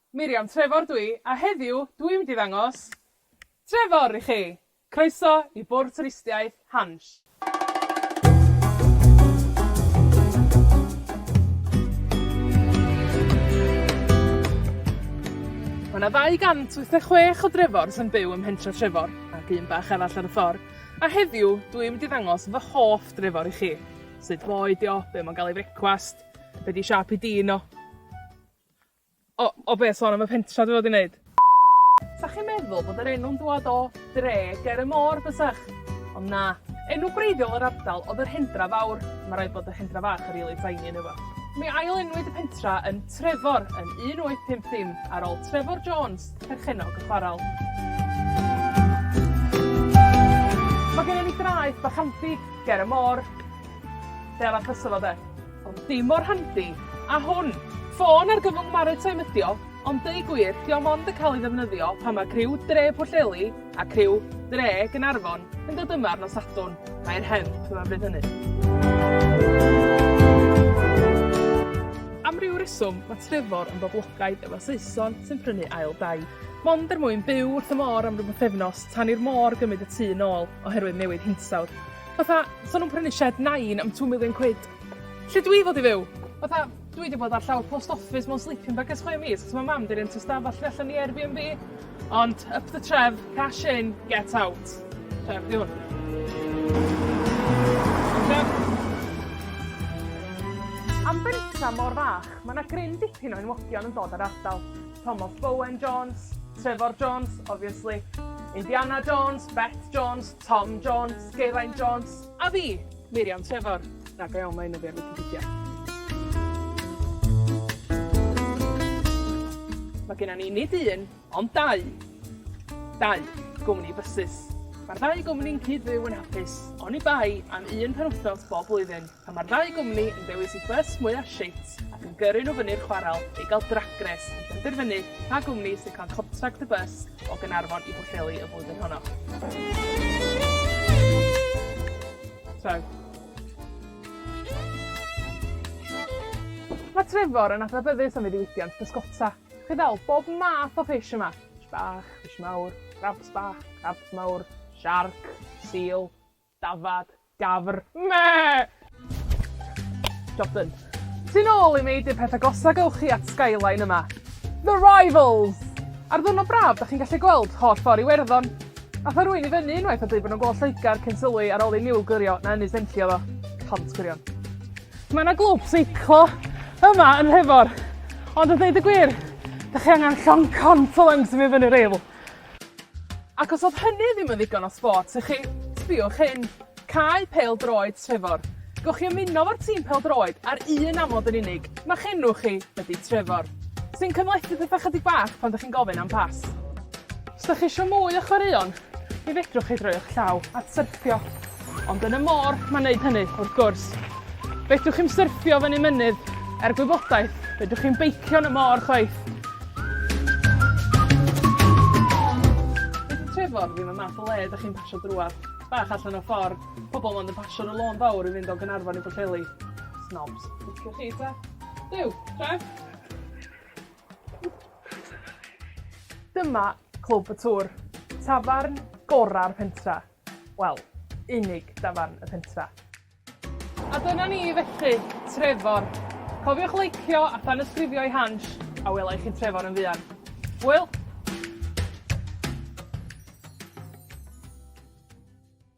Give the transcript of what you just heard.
Miriam Trefor dw i, a heddiw dwi'n mynd i ddangos Trefor i chi! Croeso i Bwrdd Twristiaeth Hansh! Mae 'na 286 o Drefors yn byw ym mhentre Trefor, ac un bach arall ar y ffor', a heddiw dwi'n mynd i ddangos fy hoff Drefor i chi. Sut foi 'di o, be' ma'n ga'l i frecwast, be' 'di siâp 'i din o. O, o be', sôn am y pentra dwi fod i neud? 'Sa chi'n meddwl bod yr enw'n dwad o dre ger y môr bysach? Ond na, enw gwreiddiol yr ardal odd yr Hendra Fawr, ma' raid bod y Hendra Fach yn rili tiny ne' wbath. Mi ail-enwyd y pentra yn Trefor yn 1850 ar ôl Trefor Jones, perchennog y chwaral. Ma' gennon ni draeth bach handi ger y môr. Be' arall fysa fo 'de? Ond dim mor handi â hwn! Ffôn argyfwng maritime ydi o, ond deud gwir, 'di o mond yn cael ei ddefnyddio pan ma' criw Dre Pwllheli a criw Dre Gaernarfon yn dod yma ar nos Sadwrn, mae'r hemp yma bryd hynny. Am ryw reswm, ma' Trefor yn boblogaidd efo Saeson sy'n prynu ail dai. Mond er mwyn byw wrth y môr am ryw bythefnos tan i'r môr gymryd y tŷ nôl oherwydd newid hinsawdd. Fatha, 'sa nw'n prynu shed nain am two million quid. Lle dwi fod i fyw? Fatha, dwi 'di bod ar llawr post office mewn sleeping bag ers chwe mis 'chos ma' mam 'di rentio stafell fi allan i Airbnb. Ond, up the Tref, cash in, get out. Tref 'di hwn. Tref. Am bentra mor fach, ma' 'na gryn dipyn o enwogion yn dod o'r ardal. Tomos Bowen Jones, Trefor Jones, obviously, Indiana Jones, Bet Jones, Tom Jones, Geraint Jones, a fi, Miriam Trefor. Na, go iawn, mae enw fi ar Wikipedia. Mae genna ni nid un, ond dau. Dau gwmni bysus. Mae'r ddau gwmni'n cyd-fyw yn hapus, oni bai am un penwythnos bob blwyddyn. Pan mae'r ddau gwmni yn dewis eu bys mwya shit ac yn gyrru nhw fyny'r chwarel i gael drag race i benderfynu pa gwmni sy'n cael contract y bys o Gaernarfon i Bwllheli y flwyddyn honno. So. Mae Trefor yn adnabyddus am ei ddiwydiant pysgota. Chi ddal bob math o fish yma. Fish bach, fish mawr, crabs bach, crabs mawr, siarc, seal, Dafad, gafr, me! Job done. Tu nôl i mi 'di'r peth agosa gewch chi at skyline yma. The Rivals! Ar ddiwrnod braf, 'dach chi'n gallu gweld holl ffordd Iwerddon. Nath 'na rywun i fyny unwaith a deud bod nhw'n gweld Lloegr cyn sylwi ar ôl i niwl gyrio na Ynys Enlli oedd o. Cont gwirion. Mae 'na glwb seiclo yma yn Nhrefor, ond a dweud y gwir, 'dach chi angen llond cont o lungs i mynd fyny'r rail. Ac os odd hynny ddim yn ddigon o sbort i chi, sbïwch hyn, cae pêl-droed Trefor. Gewch chi ymuno efo'r tîm pêl-droed ar un amod yn unig, ma'ch enw chi ydi Trefor. Sy'n cymhlethu petha chydig bach pan 'dych chi'n gofyn am pas. Os 'dach chi isio mwy o chwaraeon, mi fedrwch chi droi 'ych llaw at syrffio. Ond yn y môr, ma'n neud hynny, wrth gwrs. Fedrwch chi'm syrffio fyny mynydd, er gwybodaeth, fedrwch chi'm beicio yn y môr chwaith. Dydi Trefor ddim y math o le 'dach chi'n pasio drwadd. Bach allan o ffor, pobol mond yn pasio ar y lôn fawr i fynd o Gaernarfon i Bwllheli. Snobs. Liciwch chi ta. Duw, Tref. Dyma Clwb y Tŵr, tafarn gora'r pentra. Wel, unig dafarn y pentra. A dyna ni felly, Trefor. Cofiwch leicio a thanysgrifio i Hansh, a wela i chi'n Trefor yn fuan. Hwyl!